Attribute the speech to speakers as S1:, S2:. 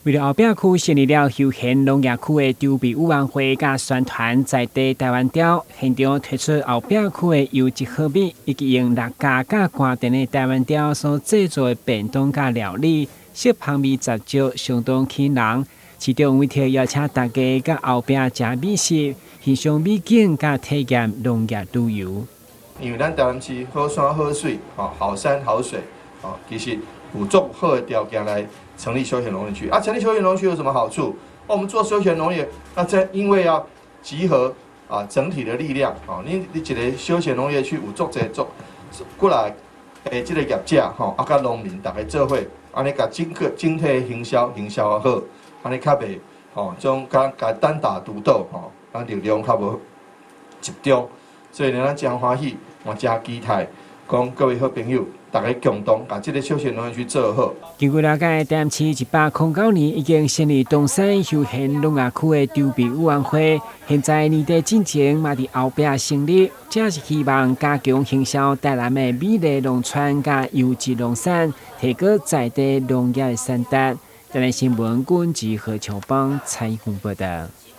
S1: 為著後壁區成立了休閒農業區的籌備委員會佮宣傳在地台灣雕，現場推出後壁區的優質好米，以及用六家佮關田的台灣雕所製作的便當佮料理，色香味十足，相當吸引人。市長委託邀請大家佮後壁食美食，欣賞美景佮體驗農業旅遊。
S2: 因為咱台南市好山好水，吼，好山好水，吼，其實有足好的條件來成立休閒農業區。啊，成立休閒農業區有什麼好處？我們做休閒農業，那這因為要集合啊整體的力量，哦，你一個休閒農業區有足濟足過來的這個業者，吼，啊，佮農民逐家做伙，按呢共整個整體行銷行銷好，按呢較袂，吼，種共共單打獨鬥，吼，咱力量較無集中，所以呢，咱誠歡喜，嘛誠期待，講各位好朋友，逐家共同共這个休閒農業區做好。
S1: 根據了解，台南市109年已經成立東山休閒農業區的籌備委員會，現在年底進前嘛佇後壁成立，正是希望加強行銷台南的美麗農村佮優質農產，提高在地農業的產值。台南新聞，軍志何秋邦採訪報道。